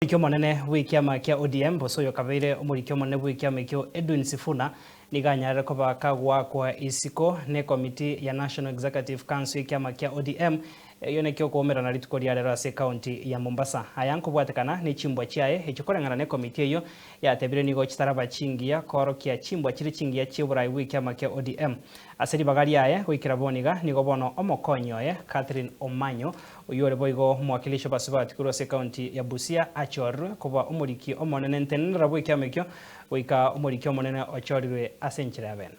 Omoriki omonene bw'ekiama kia ODM, gose oyokabeire omoriki omonene bw'ekiama ekio Edwin Sifuna, nigo anyarire koba kagoakwa isiko n'ekomiti ya National Executive Council y'ekiama kia ODM, eyio nekio okoumerana rituko ria rero ase ekaunti ya Mombasa. Aya nkobwatekana ne chimbwa chiaye echio koreng'ana n'ekomiti eyio yatebire nigo chitaraba chingiya koorokia chimbwa chire chingiya chi'oborai bw'ekiama kia ODM. Ase ribaga riaye goikera bono iga, nigo bono omokonyi oye Catherine Omanyo Oyio ore boigo omowakilishi obasubati korwa ase ekaunti ya Busia achorirwe koba omoriki omonene ntenenera bw'ekiama ekio goika omoriki omonene ochorirwe ase enchera ya bene.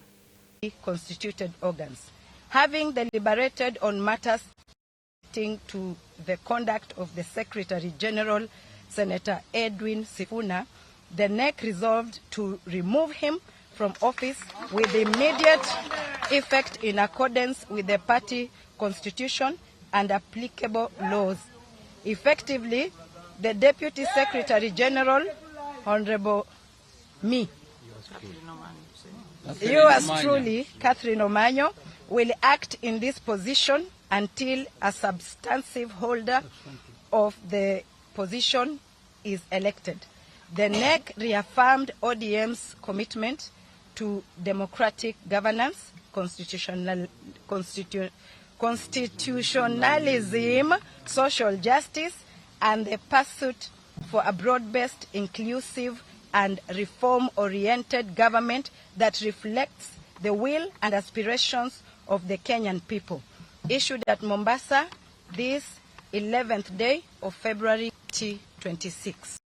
Constituted organs, having deliberated on matters relating to the conduct of the Secretary General, Senator Edwin Sifuna, the NEC resolved to remove him from office with immediate effect in accordance with the party constitution and applicable laws. Effectively, the Deputy Secretary General, Honorable me, yours truly, Catherine Omanyo, will act in this position until a substantive holder of the position is elected. The NEC reaffirmed ODM's commitment to democratic governance, constitutional, constitu, constitutionalism, social justice, and the pursuit for a broad-based, inclusive, and reform-oriented government that reflects the will and aspirations of the Kenyan people. Issued at Mombasa this 11th day of February 2026.